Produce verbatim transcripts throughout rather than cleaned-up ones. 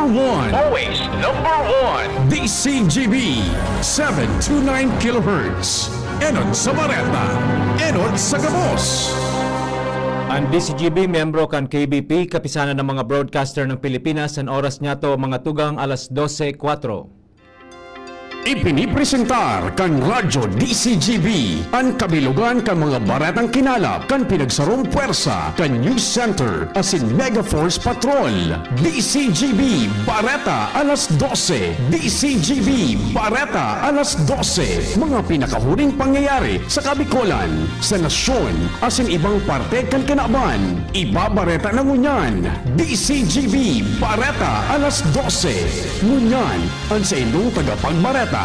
One. Always number one. D C G B, seven two nine kilohertz. Enot sa Bareta, enot sa gabos. An D C G B, miyembro kan K B P, Kapisanan ng mga Broadcaster ng Pilipinas. An oras niyato, mga tugang, alas dose kwatro. Ipinipresentar kan Radyo D C G B an kabilogan kan mga baretang kinalap kan pinagsarong pwersa kan News Center asin Mega Force Patrol. D C G B Bareta alas dose. D C G B Bareta alas dose. Mga pinakahuling pangyayari sa Kabikolan, sa nasyon, asin ibang parte kan kinaban. Ibabareta na ngunyan, D C G B Bareta alas dose. Ngunyan, an saindong tagapagbareta.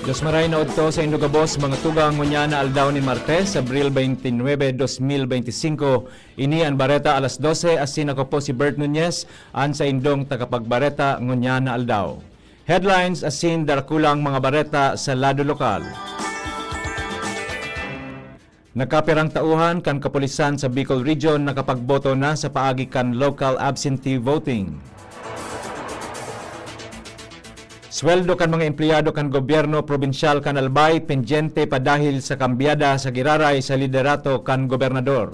Dios maray na udto saindo gabos, mga tugang. Ngunyan na aldaw nin Martes, Abril twenty-nine, dos mil beinti singko. Ini an Bareta alas dose, asin ako po si Bert Nunez, an saindong tagapagbareta ngunyan na aldaw. Headlines asin darakulang mga bareta sa lado lokal. Nakapirang tauhan kan kapulisan sa Bicol Region nakapagboto na sa paagi kan local absentee voting. Sweldo kan mga empleyado kan gobyerno probinsyal kan Albay pendyente pa dahil sa kambyada sa giraray sa liderato kan gobernador.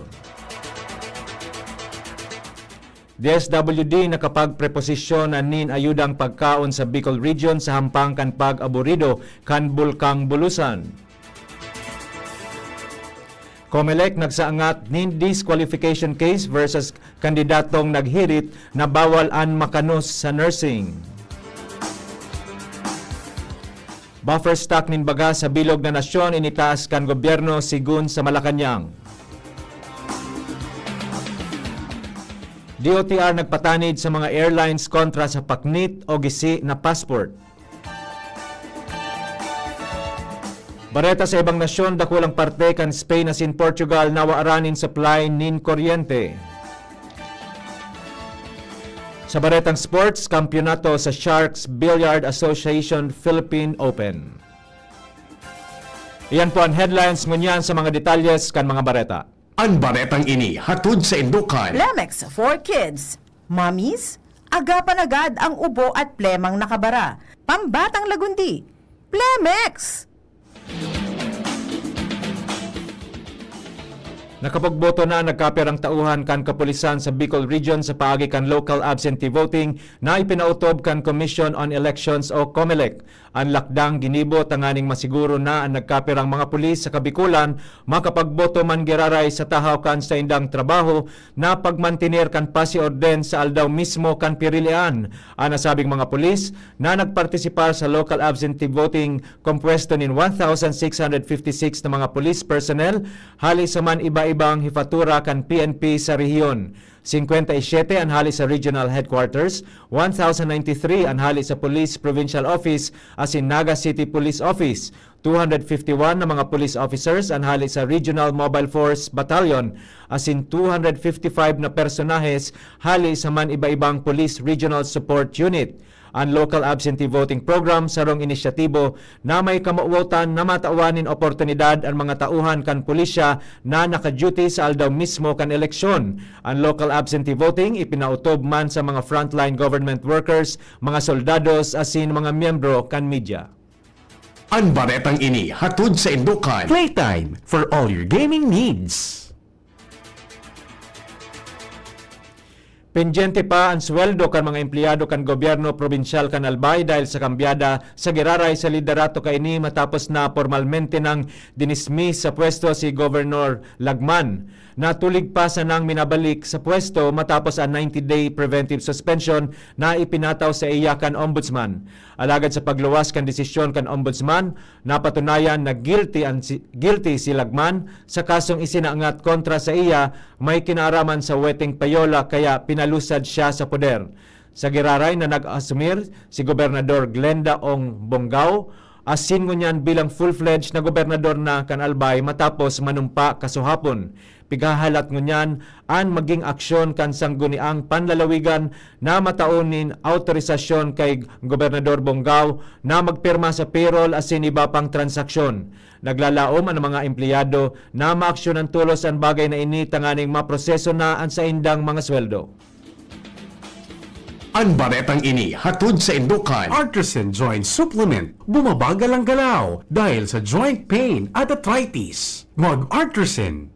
D S W D nakapagpreposisyon na nin ayudang pagkaon sa Bicol Region sa hampang kan pag-aburido kan Bulkang Bulusan. Comelec nagsaangat nin disqualification case versus kandidatong naghirit na bawal an makanos sa nursing. Buffer stock nin baga sa bilog na nasyon initaas kan gobyerno, sigun sa Malacañang. D O T R nagpatanid sa mga airlines kontra sa paknit o gisi na passport. Bareta sa ibang nasyon, dakulang parte kan Spain asin Portugal nawaran nin supply nin kuryente. Sa baretang sports, kampiyonato sa Sharks Billiard Association Philippine Open. Iyan po an headlines ngunyan. Sa mga detalyes kan mga bareta. An baretang ini hatod saindo kan Plemex for Kids. Mommies, agapan agad ang ubo at plemang nakabara. Pambatang lagundi, Plemex! Nakapagboto na an nagkapirang tauhan kan kapulisan sa Bicol Region sa paagi kan local absentee voting na ipinautob kan Commission on Elections o Comelec. An lakdang ginibo tanganing masiguro na an nagkapirang mga pulis sa Kabikolan makapagboto man giraray sa tahaw kan saindang trabaho na pagmantener kan paz y orden sa aldaw mismo kan pirilian. An nasabing mga pulis na nagpartisipar sa local absentee voting, kompuesto nin one thousand six hundred fifty-six na mga police personnel hali sa man iba-ibang hifatura kan P N P sa rehiyon. Singkwenta y siyete an hale sa Regional Headquarters, one thousand ninety-three an hale sa Police Provincial Office asin Naga City Police Office, two hundred fifty-one na mga police officers an hale sa Regional Mobile Force Battalion, asin two hundred fifty-five na personahes hale sa man iba-ibang Police Regional Support Unit. An Local Absentee Voting Program sarong inisyatibo na may kamawotan na matawan nin oportunidad an mga tauhan kan pulisya na naka-duty sa aldaw mismo kan eleksyon. An local absentee voting ipinautob man sa mga frontline government workers, mga soldados, asin mga miyembro kan media. An baretang ini hatod saindo kan Playtime for all your gaming needs. Pendyente pa an sweldo kan mga empleyado kan gobyerno probinsyal kan Albay dahil sa kambyada sa giraray sa liderato kaini matapos na pormalmente nang dinismiss sa pwesto si Governor Lagman. Natulig pa sanang minabalik sa pwesto matapos an ninety-day preventive suspension na ipinataw saiya kan Ombudsman. Alagad sa pagluwas kan desisyon kan Ombudsman, napatunayan na guilty an si, guilty si Lagman sa kasong isinaangat kontra saiya may kinaaraman sa weteng payola kaya pinalusad siya sa poder. Sa giraray na nag-asumir si Gobernador Glenda Ong Bongao, asin ngunyan bilang full-fledged na gobernador na kan Albay matapos manumpa kasuhapon. Pighahalat ngunyan an maging aksyon kan Sangguniang Panlalawigan na matao nin awtorisasyon kay Gobernador Bongao na magpirma sa payroll asin iba pang transaksyon. Naglalaom an mga empleyado na maaksyonan tolos an bagay na ini tanganing maproseso na an saindang mga sweldo. An baretang ini hatod saindo kan Artisan Joint Supplement. Bumabagal ang galaw dahil sa joint pain at arthritis. Mag-Artisan.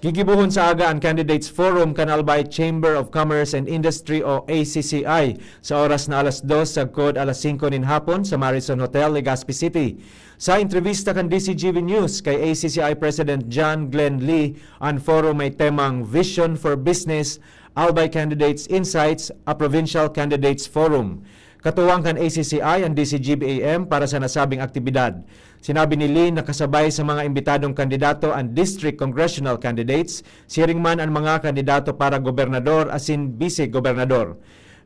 Gigibohon sa aga an Candidates Forum kan Albay Chamber of Commerce and Industry o A C C I sa oras na alas dos sagkod alas singko nin hapon sa Marrison Hotel, Legazpi City. Sa entrebista kan D C G B News kay A C C I President John Glenn Lee, an forum may temang Vision for Business, Albay Candidates Insights, a Provincial Candidates Forum. Katuwang kan A C C I an D C G B A M para sa nasabing aktibidad. Sinabi ni Lee na kasabay sa mga imbitadong kandidato an district congressional candidates, siring man an mga kandidato para gobernador asin bise-gobernador.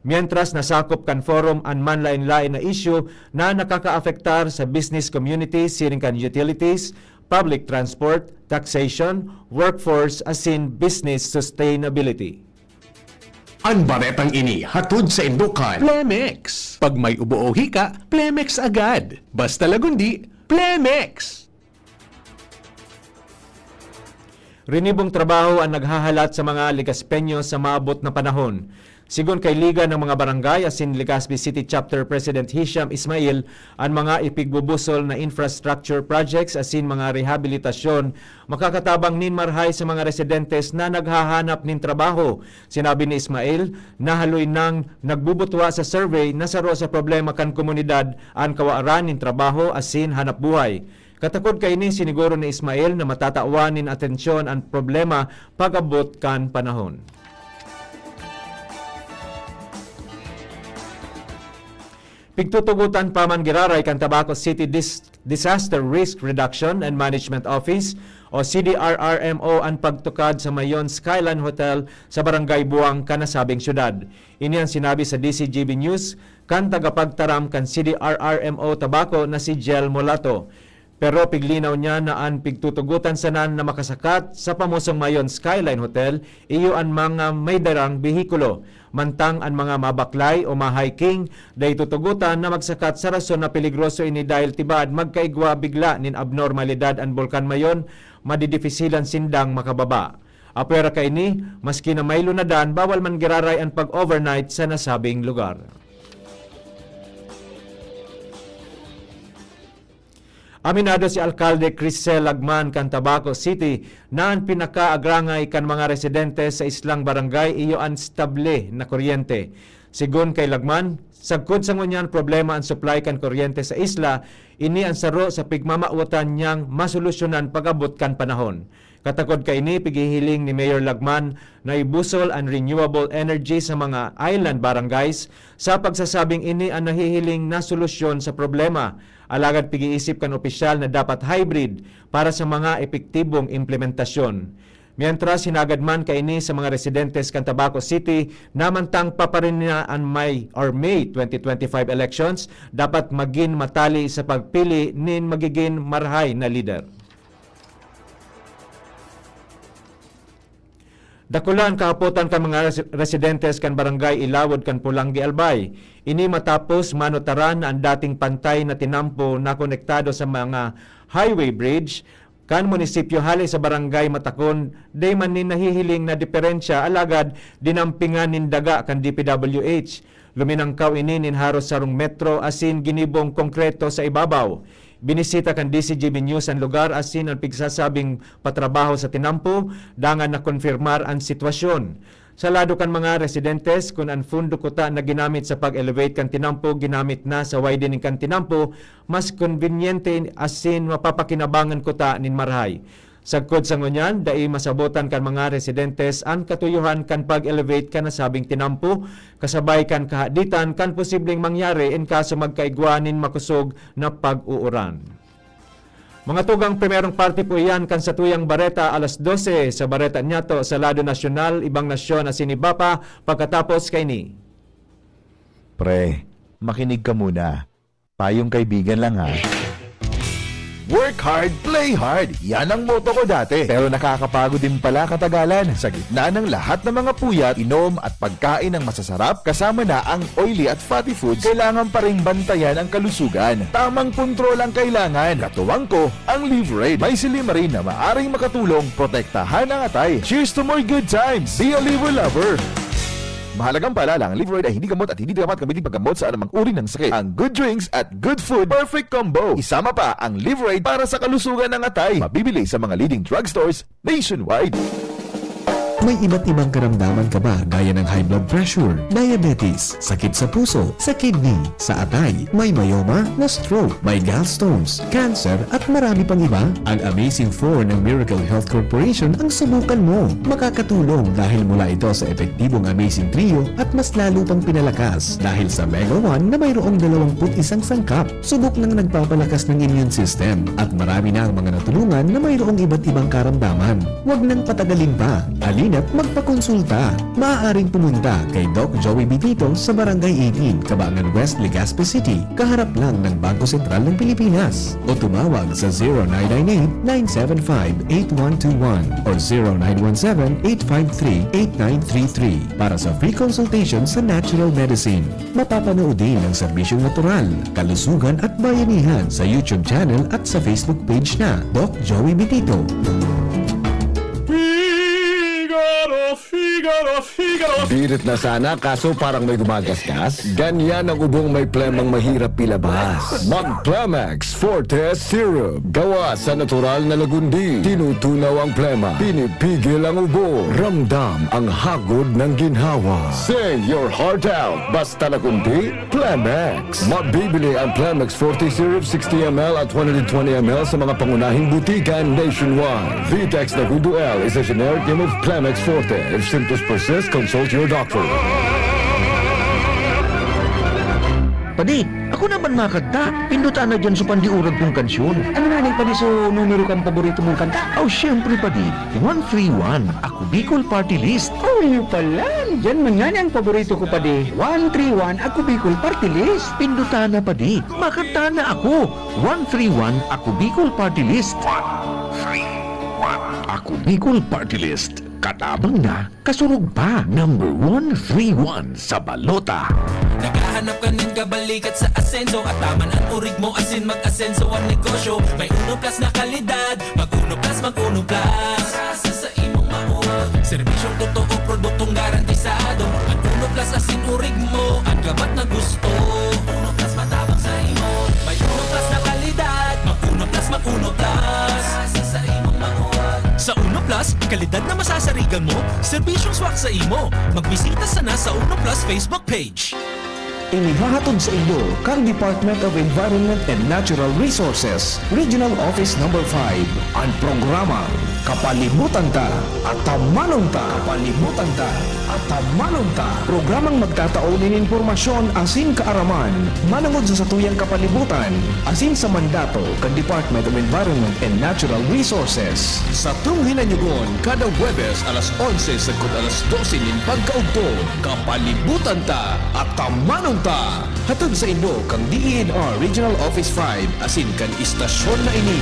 Mientras, nasakop kan forum an manlaen-laen na isyu na nakakaapektar sa business community, siring kan utilities, public transport, taxation, workforce asin business sustainability. An baretang ini hatod saindo kan Plemex. Pag may ubo o hika, Plemex agad. Basta lagundi, Plemex! Rinibong trabaho an naghahalat sa mga Legazpeño sa maabot na panahon. Sigon kay Liga ng mga Barangay asin Legazpi City Chapter President Hisham Ismail, an mga ipigbubusol na infrastructure projects asin mga rehabilitasyon makakatabang nin marhay sa mga residentes na naghahanap nin trabaho. Sinabi ni Ismail na haloy nang nagbubutwa sa survey na saro sa problema kan komunidad an kawaran nin trabaho asin hanapbuhay. Katakod kaini, siniguro ni Ismail na matatawan nin atensyon an problema pag-abot kan panahon. Pigtutugotan pa man giraray kan Tabaco City Dis-, Disaster Risk Reduction and Management Office o C D R R M O an pagtukad sa Mayon Skyline Hotel sa Barangay Buang kan nasabing syudad. Ini an sinabi sa D C G B News kan tagapagtaram kan C D R R M O Tabaco na si Jel Molato. Pero piglinaw niya na an pigtutugotan sana na makasakat sa pamosong Mayon Skyline Hotel iyo an mga may darang behikulo, mantang an mga mabaklay o ma-hiking dai tutugotan na magsakat sa rason na peligroso ini dahil tibaad magkaigwa bigla nin abnormalidad an Bulkan Mayon, madidipisilan sindang makababa. Apwera kaini, maski na may lunadan, bawal man giraray an pag-overnight sa nasabing lugar. Aminado si Alkalde Crisel Lagman kan Tabaco City na an pinakaagrangay kan mga residente sa islang barangay iyo an estable na kuryente. Sigon kay Lagman, sagkod sa ngunyan problema an supply kan kuryente sa isla, ini an saro sa pigmamawotan niyang masolusyonan pag-abot kan panahon. Katakod kaini, pighihiling ni Mayor Lagman na ibusol an renewable energy sa mga island barangays, sa pagsasabing ini an nahihiling na solusyon sa problema. Alagad pig-iisip kan opisyal na dapat hybrid para sa mga epektibong implementasyon. Mientras, hinagad man kaini sa mga residentes kan Tabaco City na mantang pa pa rin na an May or May twenty twenty-five elections, dapat magin matali sa pagpili nin magigin marahay na lider. Dakula an kahapotan kan mga resi-, residentes kan Barangay Ilawod kan Polangui, Albay. Ini matapos manutaran na an dating pantay na tinampo na konektado sa mga highway bridge kan munisipyo hale sa Barangay Matacon, dai man nin nahihiling na diferensya, alagad dinampingan nin daga kan D P W H. Luminangkaw ini nin haros sarong metro asin ginibong konkreto sa ibabaw. Binisita kan D C G B News an lugar asin an pigsasabing patrabaho sa tinampo, dangan nakonfirmar an sitwasyon. Sa lado kan mga residentes, kun an fundo kuta na ginamit sa pag-elevate kan tinampo ginamit na sa widening kan tinampo, mas konbinyente asin mapapakinabangan kuta nin marahay. Sagkod sa ngunyan, dai masabotan kan mga residentes an katuyohan kan pag-elevate kan nasabing tinampo, kasabay kan kahaditan kan posibleng mangyari in kaso magkaigwa nin makosog na pag-uuran. Mga tugang, primerong parte po iyan kan satuyang bareta alas dose sa Bareta Nyato sa lado nasyonal, ibang nasyon asin iba pa pagkatapos kaini. Pre, makinig ka muna. Payong kaibigan lang, ha. Work hard, play hard. Yan ang motto ko dati. Pero nakakapagod din pala katagalan. Sa gitna ng lahat ng mga puyat, inom at pagkain ng masasarap, kasama na ang oily at fatty foods, kailangan pa ring bantayan ang kalusugan. Tamang kontrol ang kailangan. Katuwang ko, ang Livraid. May silymarin na maaring makatulong protektahan ang atay. Cheers to more good times! Be a Livra lover! Mahalagang paalala, ang Livraid ay hindi gamot at hindi dapat gamitin paggamot sa anumang uri ng sakit. Ang good drinks at good food, perfect combo. Isama pa ang Livraid para sa kalusugan ng atay. Mabibili sa mga leading drugstores nationwide. May iba't ibang karamdaman ka ba, gaya ng high blood pressure, diabetes, sakit sa puso, sa kidney, sa atay, may myoma, na-stroke, may gallstones, cancer, at marami pang iba? Ang Amazing Four ng Miracle Health Corporation ang subukan mo. Makakatulong dahil mula ito sa epektibong Amazing Trio at mas lalo pang pinalakas dahil sa Mega One na mayroong dalawampu't isang sangkap. Subok ng nagpapalakas ng immune system at marami na ang mga natulungan na mayroong iba't ibang karamdaman. Huwag nang patagalin pa. Halina't magpakonsulta. Maaaring pumunta kay Doc Joey Bitito sa Barangay eighteen, Cabangan West, Legazpi City, kaharap lang ng Bangko Sentral ng Pilipinas. O tumawag sa zero nine nine eight, nine seven five, eight one two one or zero nine one seven, eight five three, eight nine three three para sa free consultation sa natural medicine. Mapapanood din ang serbisyong natural, kalusugan at bayanihan sa YouTube channel at sa Facebook page na Doc Joey Bitito. Figaro, Figaro, Figaro. Birit na sana, kaso parang may gumagasgas. Ganyan ang ubong may plemang mahirap ilabas. Mag Plemex Forte Syrup. Gawa sa natural na lagundi. Tinutunaw ang plema. Pinipigil ang ubo. Ramdam ang hagod ng ginhawa. Sing your heart out. Basta lagundi, Plemex. Mabibili ang Plemex Forte Syrup sixty M L at one hundred twenty M L sa mga pangunahing butika nationwide. Vitex Nagudo L is a generic name of Plemex Forte. If symptoms persist, consult your doctor. Padi, ako naman makanta. Pindutan na dyan sa pandiurag kong kansyon. Ano nga ni, Padi, so numero kang paborito mong kanta? Aw, siyempre, Padi. One three one, Ako Bicol Party List. Oh, yun pala. Yan man nga ni ang paborito ko, Padi. One three one, Ako Bicol Party List. Pindutan na, Padi. Makanta na ako. One three one, Ako Bicol Party List. One three one. Ako Bicol Party List. Katabang na, kasurog pa. Number one three one sa balota. Naghahanap ka nin kabalikat sa asenso, at taman an urig mo asin mag-asenso an negosyo. May Uno Plus na kalidad, mag Uno Plus, mag Uno Plus. Sa, sa, sa imong makuha. Serbisyong totoo, produktong garantisado. An Uno Plus asin urig mo, an gabat na gusto. Uno Plus matabang sa imo. May Uno Plus na kalidad, mag Uno Plus, mag Uno Plus. Sa, sa imong makuha. Sa Uno Plus, kalidad na masasarigan mo, serbisyong swak sa imo. Magbisita sana sa Uno Plus Facebook page. Inihahatod sa inyo kan Department of Environment and Natural Resources, Regional Office Number five, an programang Kapalibutan Ta, Atamanon Ta. Kapalibutan Ta, Atamanon Ta. Programang magtatao nin impormasyon asin kaaraman manongod sa satuyang kapalibutan asin sa mandato kan Department of Environment and Natural Resources. Satong hinanyugon kada Huwebes alas onse sagkod alas dose nin pagkaudto. Kapalibutan Ta, Atamanon Ta! Hatod sa inyo kan D E N R Regional Office five asin kan istasyon na ini.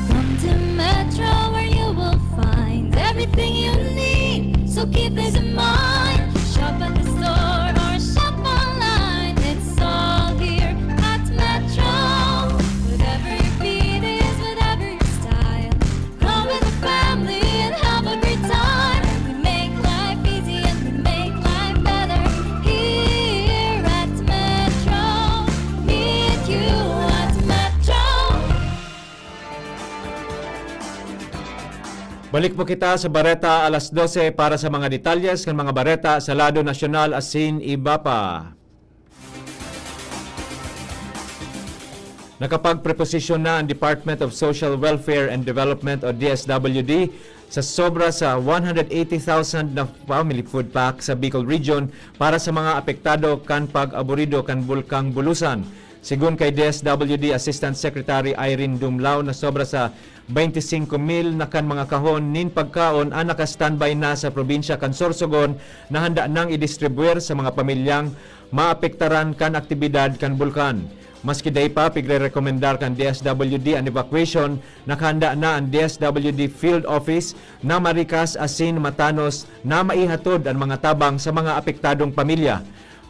Come to Metro, where you will find everything you need. So keep this in mind. Shop at the store or shop online. It's all here at Metro. Whatever your fit is, whatever your style. Come with the family and have a great time. We make life easy and we make life better here at Metro. Meet you at Metro. Balik po kita sa Bareta alas dose para sa mga detalles kan mga bareta sa lado nasyonal asin iba pa. Nakapagpreposisyon na ang Department of Social Welfare and Development o D S W D sa sobra sa one hundred eighty thousand na family food pack sa Bicol Region para sa mga apektado kan pag-aburido kan Bulkang Bulusan. Sigon kay D S W D Assistant Secretary Irene Dumlao, na sobra sa twenty-cinco mil na kan mga kahon nin pagkaon an naka-standby na sa probinsya kan Sorsogon na handa nang idistribuyar sa mga pamilyang maapektaran kan aktibidad kan bulkan. Maski dai pa pigre-rekomendar kan D S W D an evacuation, nakahanda na an D S W D Field Office na marikas asin matanos na maihatod an mga tabang sa mga apektadong pamilya.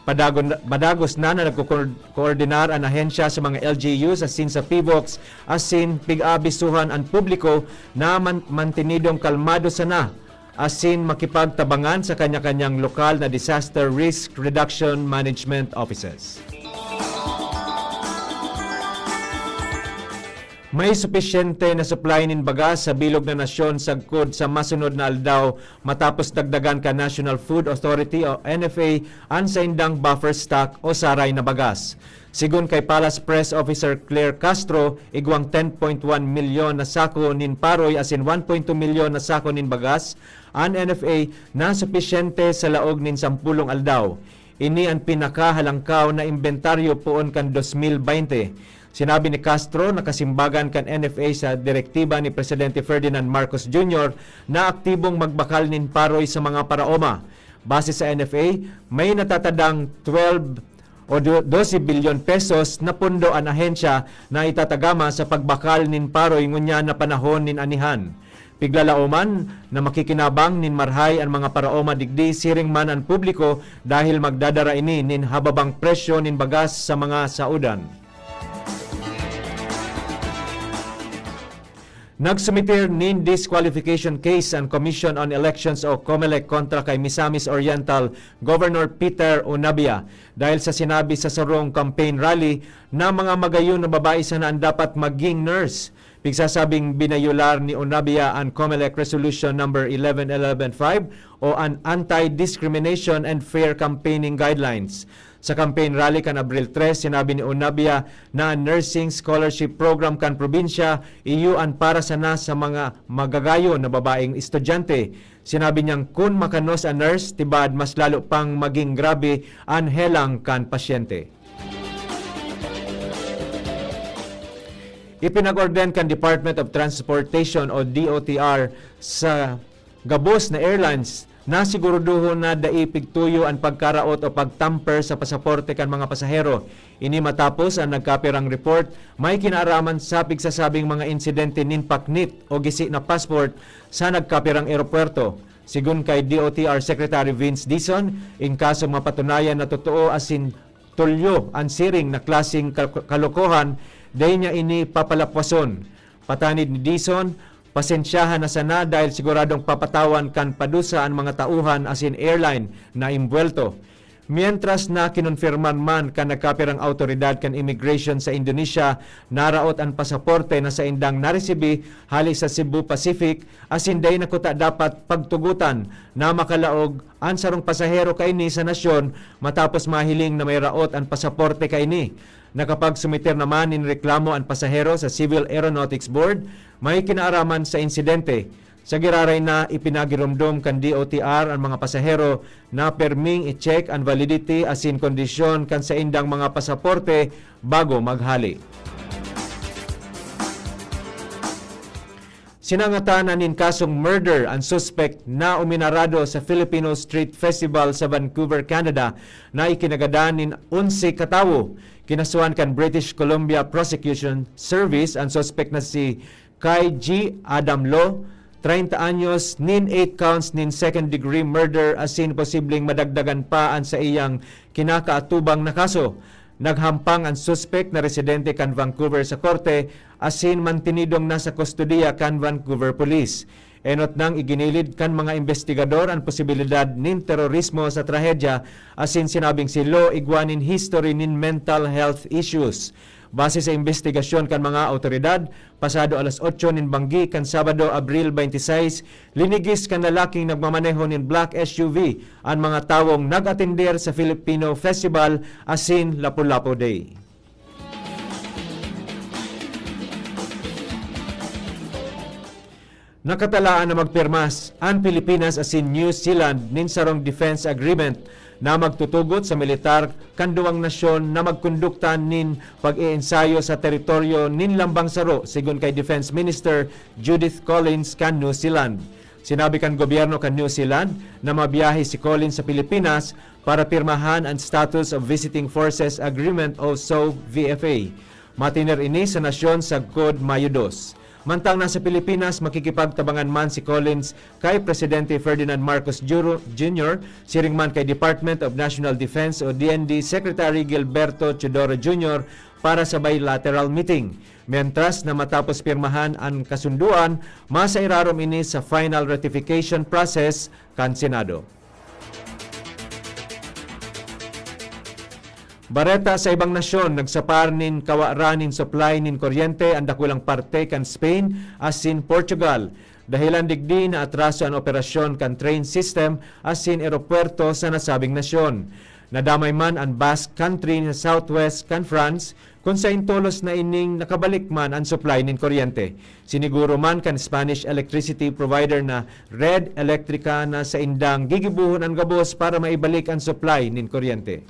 Padagon-, padagos na na nagkokoordinar an ahensya sa mga L G Us asin sa PHIVOLCS asin pig-aabisuhan an publiko na man-, mantenidong kalmado sana asin makipagtabangan sa kanya-kanyang lokal na disaster risk reduction management offices. May supisyente na supply nin bagas sa bilog na nasyon sagkod sa masunod na aldaw, matapos dagdagan kan National Food Authority o N F A an saindang buffer stock o saray na bagas. Sigon kay Palace Press Officer Claire Castro, igwang ten point one milyon na sako nin paroy asin one point two milyon na sako nin bagas an N F A na supisyente sa laog nin sampulong aldaw. Ini an pinakahalangkaw na imbentaryo poon kan dos mil baynte. Sinabi ni Castro na kasimbagan kan N F A sa direktiba ni Presidente Ferdinand Marcos Junior na aktibong magbakal nin paroy sa mga paraoma. Base sa N F A, may natatadang twelve o do-, dose bilyon pesos na pondo an ahensya na itatagama sa pagbakal nin paroy ngunyan na panahon nin anihan. Piglalaoman na makikinabang nin marhay an mga paraoma digdi, siring man an publiko, dahil magdadara ini nin hababang presyo nin bagas sa mga saodan. Nagsumiter nin disqualification case an Commission on Elections o COMELEC kontra kay Misamis Oriental Governor Peter Onabia dahil sa sinabi sa sarong campaign rally na mga magayon na babae sana an dapat maging nurse. Pigsasabing binayolar ni Onabia an COMELEC Resolution Number eleven eleven five o an Anti-Discrimination and Fair Campaigning Guidelines. Sa campaign rally kan Abril tres, sinabi ni Onabia na an nursing scholarship program kan probinsya iyo an para sana sa mga magagayon na babaeng estudyante. Sinabi niyang kun makanos an nurse, tibad mas lalo pang maging grabe an helang kan pasyente. Ipinag-orden kan Department of Transportation o D O T R sa gabos na airlines na siguraduhon na dai pigtuyo an pagkaraot o pagtamper sa pasaporte kan mga pasahero. Ini matapos an nagkapirang report may kinaaraman sa pigsasabing mga insidente nin paknit o gisi na passport sa nagkapirang eropuwerto. Sigon kay D O T R Secretary Vince Dizon, in kasong mapatunayan na totoo asin tulyo an siring na klaseng kal-, kalokohan, dai niya ini papalapwason. Patanid ni Dizon, pasensyahan na sana dahil siguradong papatawan kan padusa an mga tauhan asin airline na imbuwelto. Mientras na kinonfirman man kan nagkapirang awtoridad kan immigration sa Indonesia, naraot an pasaporte na saindang naresibi hali sa Cebu Pacific, asin dai na kuta dapat pagtugotan na makalaog an sarong pasahero kaini sa nasyon matapos mahiling na may raot an pasaporte kaini. Nakapagsumiter naman nin reklamo an pasahero sa Civil Aeronautics Board may kinaaraman sa insidente. Sa giraray na ipinagiromdom kan D O T R an mga pasahero na perming i-check an validity asin kondisyon kan saindang mga pasaporte bago maghali. Sinangatan na nin kasong murder an suspek na uminarado sa Filipino Street Festival sa Vancouver, Canada, na ikinagadan nin onse ka tawo. Kinasuhan kan British Columbia Prosecution Service an suspek na si Kai G Adam Lo, treinta anyos, nin eight counts nin second degree murder asin posibleng madagdagan pa an saiyang kinakaatubang na kaso. Naghampang an suspek na residente kan Vancouver sa korte asin mantinidong nasa kustodiya kan Vancouver Police. Enot nang iginilid kan mga imbestigador an posibilidad nin terorismo sa trahedya asin sinabing si Lo igwa nin history nin mental health issues. Base sa imbestigasyon kan mga awtoridad, pasado alas otso nin banggi kan Sabado, Abril twenty-six, linigis kan lalaking nagmamaneho nin black S U V an mga tawong nag-atender sa Filipino Festival asin Lapu-Lapu Day. Nakatalaan na magpirmas an Pilipinas asin New Zealand nin sarong defense agreement na magtutugot sa militar kan duwang nasyon na magkondukta nin pag-eensayo sa teritoryo nin lambang saro, sigon kay Defense Minister Judith Collins kan New Zealand. Sinabi kan gobyerno kan New Zealand na mabiyahe si Collins sa Pilipinas para pirmahan an Status of Visiting Forces Agreement o SOVFA. Matiner ini sa nasyon sagkod Mayo dos. Mantang nasa Pilipinas, makikipagtabangan man si Collins kay Presidente Ferdinand Marcos Juro- Junior, siring man kay Department of National Defense o D N D Secretary Gilberto Teodoro Junior para sa bilateral meeting. Mientras na matapos pirmahan an kasunduan, masairarom ini sa final ratification process kan Senado. Bareta sa ibang nasyon, nagsapar nin kawaran nin supply nin kuryente an dakulang parte kan Spain asin Portugal. Dahelan digdi, naatraso an operasyon kan train system asin eropuwerto sa nasabing nasyon. Nadamay man an Basque Country sa southwest kan France, kun saen tolos na ining nakabalik man an supply nin kuryente. Siniguro man kan Spanish electricity provider na Red Electrica na saindang gigibohon an gabos para maibalik an supply nin kuryente.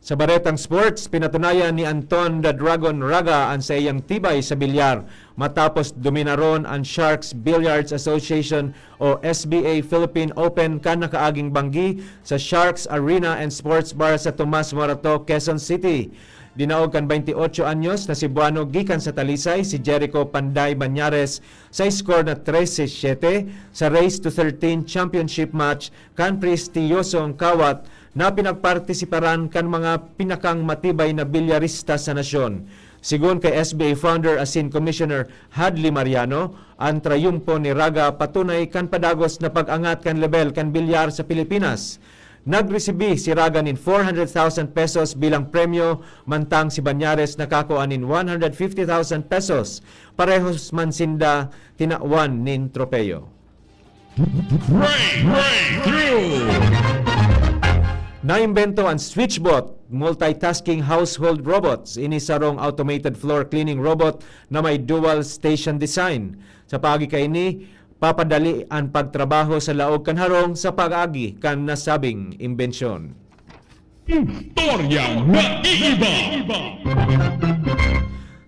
Sa baretang sports, pinatunayan ni Anton the Dragon Raga an saiyang tibay sa bilyar matapos dominaron an Sharks Billiards Association o S B A Philippine Open kan nakaaging banggi sa Sharks Arena and Sports Bar sa Tomas Morato, Quezon City. Dinaog kan twenty-ocho anyos na Cebuano gikan sa Talisay, si Jericho Panday Bañares, sa score na trese siyete sa Race to thirteen Championship Match kan prestiyosong kawat na pinagpartisiparan kan mga pinakang matibay na bilyarista sa nasyon. Sigon kay S B A founder asin Commissioner Hadley Mariano, an trayumpo ni Raga patunay kan padagos na pag-angat kan lebel kan bilyar sa Pilipinas. Nagresibi si Raga nin four hundred thousand pesos bilang premyo, mantang si Bañares nakakua nin one hundred fifty thousand pesos. Parehos man sinda tinawan nin tropeyo. Breakthrough! Naimbento an Switchbot, multitasking household robots. Ini sarong automated floor cleaning robot na may dual station design. Sa paagi kaini, papadali an pagtrabaho sa laog kan harong sa pag-agi kan nasabing imbensyon. Istorya na iiba.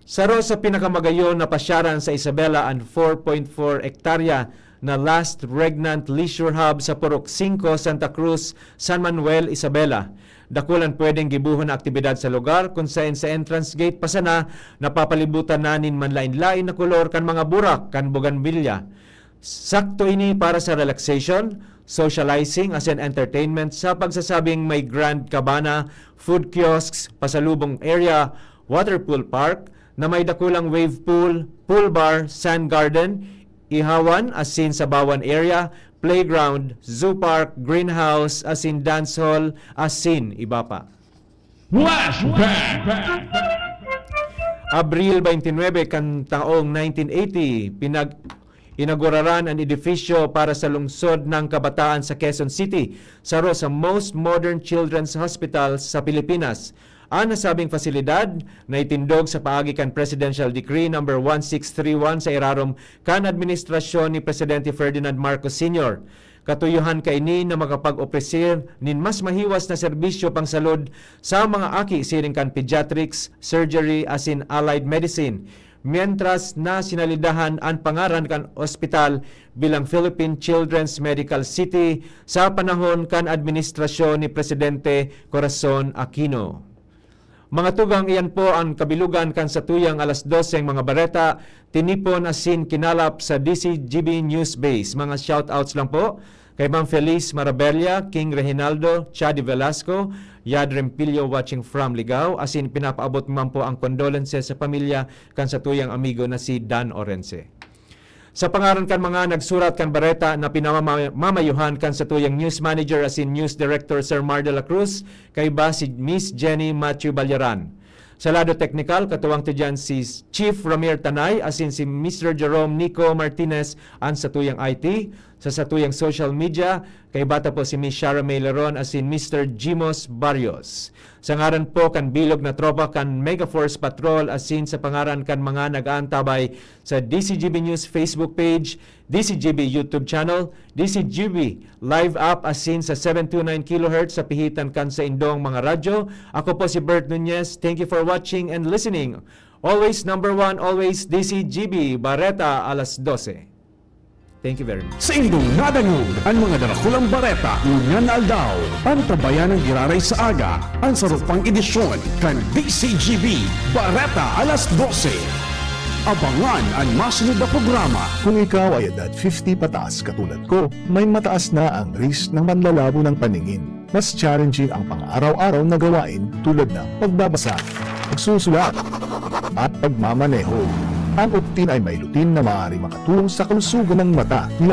Saro sa pinakamagayon na pasyaran sa Isabela an four point four ektarya na Last Regnant Leisure Hub sa Purok singko, Santa Cruz, San Manuel, Isabela. Dakul an pwedeng gibohon na aktibidad sa lugar, kun saen sa entrance gate pa sana napapalibutan na nin manlaen-laen na kolor kan mga burak kan bougainvillea. Sakto ini para sa relaxation, socializing, asin entertainment sa pagsasabing may Grand Cabana, food kiosks, pasalubong area, water pool park na may dakulang wave pool, pool bar, sand garden, ihawan asin sabawan area, playground, zoo park, greenhouse, asin dance hall, asin iba pa. Flashback! Abril twenty-nine kan taong nineteen eighty, pinag-inauguraran an edifisyo para sa Lungsod ng Kabataan sa Quezon City, saro sa most modern children's hospital sa Pilipinas. An nasabing pasilidad na itindog sa paagi kan Presidential Decree number one six three one sa irarom kan administrasyon ni Presidente Ferdinand Marcos Senior. Katuyohan kaini na makapag-opresir nin mas mahiwas na serbisyo pangsalud sa mga aki siring kan pediatrics, surgery, asin allied medicine, mientras na sinalidahan an pangaran kan ospital bilang Philippine Children's Medical City sa panahon kan administrasyon ni Presidente Corazon Aquino. Mga tugang, iyan po an kabilugan kan satuyang alas doseng mga bareta, tinipon asin kinalap sa D C G B News Base. Mga shoutouts lang po kay Ma'am Feliz Marabella, King Reginaldo, Chadi Velasco, Yad Rempilio watching from Ligao, asin pinapaabot man po ang condolences sa pamilya kan satuyang amigo na si Dan Orense. Sa pangaran kan mga nagsurat kan bareta na pinamamamayuhan kan satuyang news manager asin news director, Sir Mar de la Cruz, kaiba si Miss Jenny Matthew Balyaran. Sa lado teknikal, katuwang ta diyan si Chief Ramir Tanay asin si Mister Jerome Nico Martinez an satuyang I T, Sa satuyang social media, kaiba ta po si Miss Shara May Leron asin Mister Jimos Barrios. Sa ngaran po kan bilog na tropa kan Mega Force Patrol asin sa pangaran kan mga nag-aantabay sa D C G B News Facebook page, D C G B YouTube channel, D C G B Live app asin sa seven two nine kilohertz sa pihitan kan saindong mga radyo, ako po si Bert Nunez. Thank you for watching and listening. Always number one, always D C G B, Bareta alas dose. Thank you very much. Sa indong nadangog an mga darakulang bareta ngunyan na aldaw, antabayan an giraray sa aga, an saro pang edisyon kan D C G B Bareta alas dose. Abangan an masunod na programa. Kung ikaw ay edad fifty pataas katulad ko, may mataas na ang risk ng manlalabo ng paningin. Mas challenging ang pang-araw-araw na gawain tulad ng pagbabasa, pagsusulat, at pagmamaneho. Ang Optin ay may lutein na maaari makatulong sa kalusugan ng mata. Nilal-